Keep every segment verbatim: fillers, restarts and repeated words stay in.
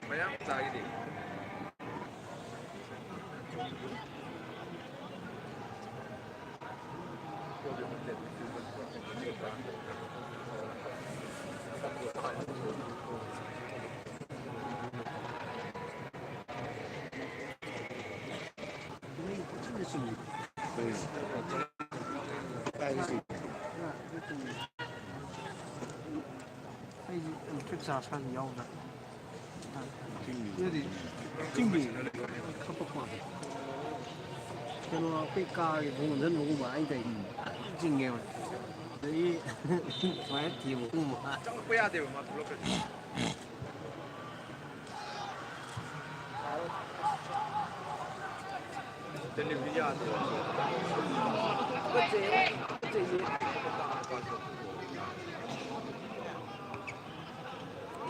ꯃꯌꯥꯝ ꯆꯥꯈꯤꯗꯦ꯫ ꯑꯩꯁꯦ electric charge ꯈꯔ ꯌꯥꯎꯗ꯭ꯔꯦ꯫ ꯑꯗꯨꯗꯤ ꯆꯤꯡꯕꯤ ꯈꯞꯄꯛꯄ꯫ ꯀꯩꯅꯣ, ꯑꯩꯈꯣꯏ ꯀꯥꯒꯤ ꯊꯣꯡ ꯂꯣꯟꯁꯤꯟꯕꯒꯨꯝꯕ ꯑꯩꯅ ꯇꯧꯔꯤꯁꯦ꯫ ꯐꯖꯅ ꯆꯤꯡꯉꯦꯕ꯫ ꯑꯗꯒꯤ ꯁꯨꯃꯥꯏꯅ ꯊꯦꯡꯕꯒꯨꯝꯕ꯫ ꯆꯪꯉꯛꯄ ꯌꯥꯗꯦꯕ ꯃꯥ ꯊꯣꯛꯂꯛꯈ꯭ꯔꯗꯤ꯫ ꯗꯦꯂꯤꯚꯔꯤ ꯌꯥꯗꯦꯕ꯫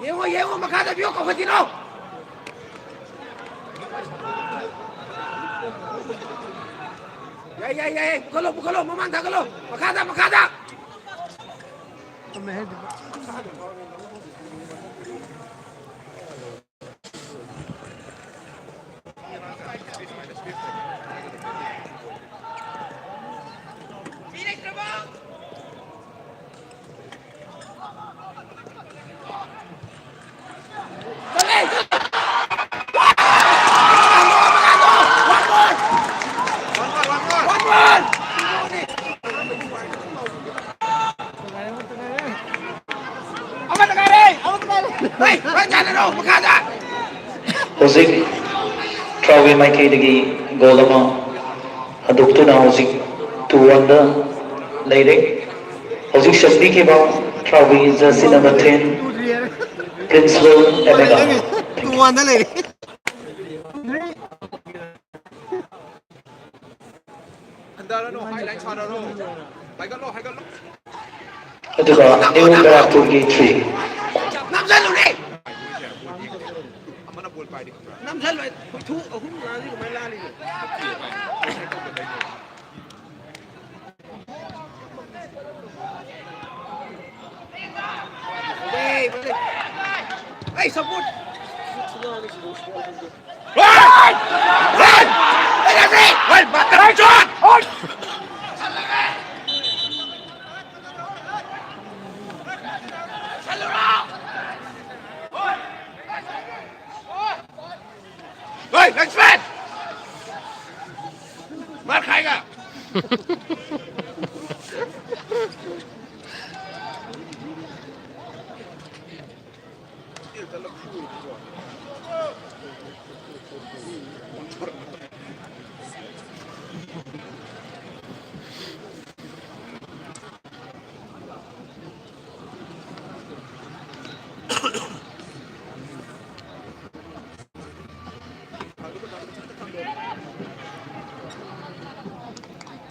ꯌꯦꯡꯉꯣ, ꯌꯦꯡꯉꯣ, ꯃꯈꯥꯗ view ꯀꯧꯈꯠꯈꯤꯅꯣ꯫ ꯌꯥꯏ, ꯌꯥꯏ, ꯌꯥꯏ, ꯄꯨꯈꯠꯂꯣ, ꯄꯨꯈꯠꯂꯣ, ꯃꯃꯥꯡ ꯊꯥꯡꯒꯠꯂꯣ, ꯃꯈꯥꯗ, ꯃꯈꯥꯗ꯫ ꯍꯧꯖꯤꯛ ꯇ꯭ꯔꯥꯎꯒꯤ ꯃꯥꯏꯀꯩꯗꯒꯤ ꯒꯣꯜ ꯑꯃ ꯍꯟꯗꯣꯛꯇꯨꯅ ꯍꯧꯖꯤꯛ two one ꯗ ꯂꯩꯔꯦ꯫ ꯍꯧꯖꯤꯛ ꯁꯦꯝꯕꯤꯈꯤꯕ ꯇ꯭ꯔꯥꯎꯒꯤ jersey number ten, Principal M L R. Two one ꯗ ꯂꯩꯔꯦ꯫ ꯍꯟꯊꯔꯅꯨ, high line ꯁꯥꯟꯅꯔꯣ꯫ ꯍꯥꯏꯒꯠꯂꯣ, ꯍꯥꯏꯒꯠꯂꯣ꯫ ꯑꯗꯨꯒ ꯅ꯭ꯌꯨ ꯕꯦꯔꯥꯛꯄꯨꯔꯒꯤ three꯫ ꯅꯝꯁꯤꯜꯂꯨꯅꯦ! ꯑꯃꯅ ꯕꯣꯜ ꯄꯥꯏꯔꯤ ꯈꯪꯕ꯭ꯔꯥ? ꯅꯝꯁꯤꯜꯂꯣꯏ꯫ ꯈꯨꯠꯊꯨ ꯑꯍꯨꯝ ꯂꯥꯜꯂꯤ, ꯀꯃꯥꯏꯅ ꯂꯥꯜꯂꯤꯅꯣ? ꯑꯦ, ꯐꯖꯩ꯫ Hey, support. Hey! Hey! Hey, Mata John! Hey, next man! मार खाएगा।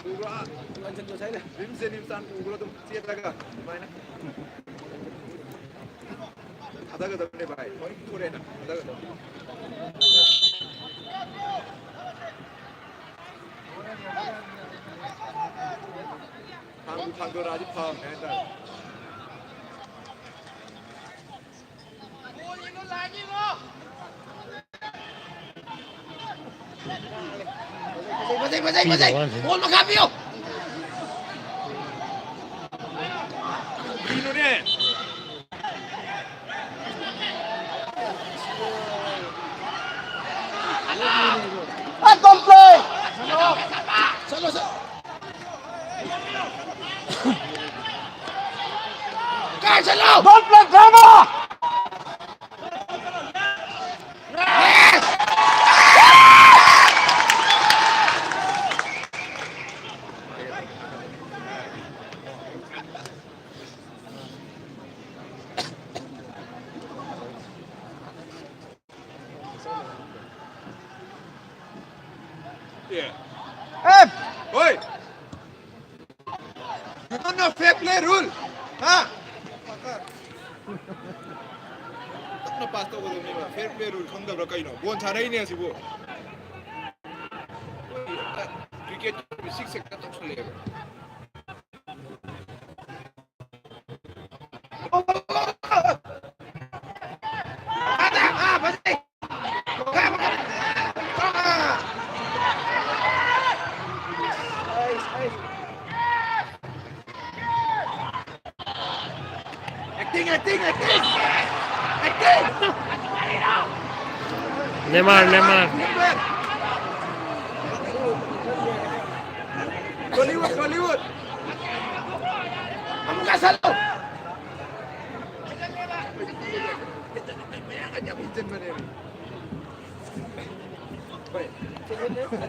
ꯎꯕ꯭ꯔꯥ? ꯔꯤꯝꯁꯁꯦ ꯅꯤꯝꯁꯥꯟ ꯎꯕ꯭ꯔꯥ? ꯑꯗꯨꯝ ꯆꯦꯜꯂꯒ ꯑꯗꯨꯃꯥꯏꯅ ꯊꯥꯗꯒꯗꯕꯅꯦ ꯚꯥꯏ, ꯍꯣꯏ ꯊꯣꯔꯦꯅ ꯊꯥꯗꯒꯗꯕꯅꯦ꯫ ꯊꯥꯡꯕꯨ ꯊꯥꯡꯗꯣꯔꯛꯑꯗꯤ ꯐꯕꯅꯦ ꯍꯥꯏꯇꯥꯔꯦ꯫ ꯐꯖꯩ, ꯐꯖꯩ, ꯐꯖꯩ, ꯐꯖꯩ꯫ ꯕꯣꯜ ꯃꯈꯥ ꯄꯤꯌꯨ꯫ ꯀꯩꯅꯣꯅꯦ? Hey, don't play! ꯆꯠꯂꯣ, ꯆꯠꯂꯣ꯫ ꯀꯥꯏ ꯆꯠꯂꯣ? Don't play drama! Yeah. Hey! Oi! You don't know fair play rule? ꯍꯥ? ꯇꯞꯅ ꯄꯥꯁ ꯇꯧꯒꯗꯕꯅꯦꯕ꯫ Fair play rule ꯈꯪꯗꯕ꯭ꯔꯥ ꯀꯩꯅꯣ? ꯕꯣꯜ ꯁꯥꯟꯅꯩꯅꯦ ꯑꯁꯤꯕꯨ꯫ ꯀ꯭ꯔꯤꯀꯦꯠ ꯁꯤꯛꯁ ꯁꯦꯛꯇꯔ ꯇꯧꯁꯜꯂꯛꯑꯦꯕ꯫ Acting, acting, acting! Acting! Neymar, Neymar. Hollywood, Hollywood! ꯑꯃꯨꯛ ꯀꯥꯁꯜꯂꯣ!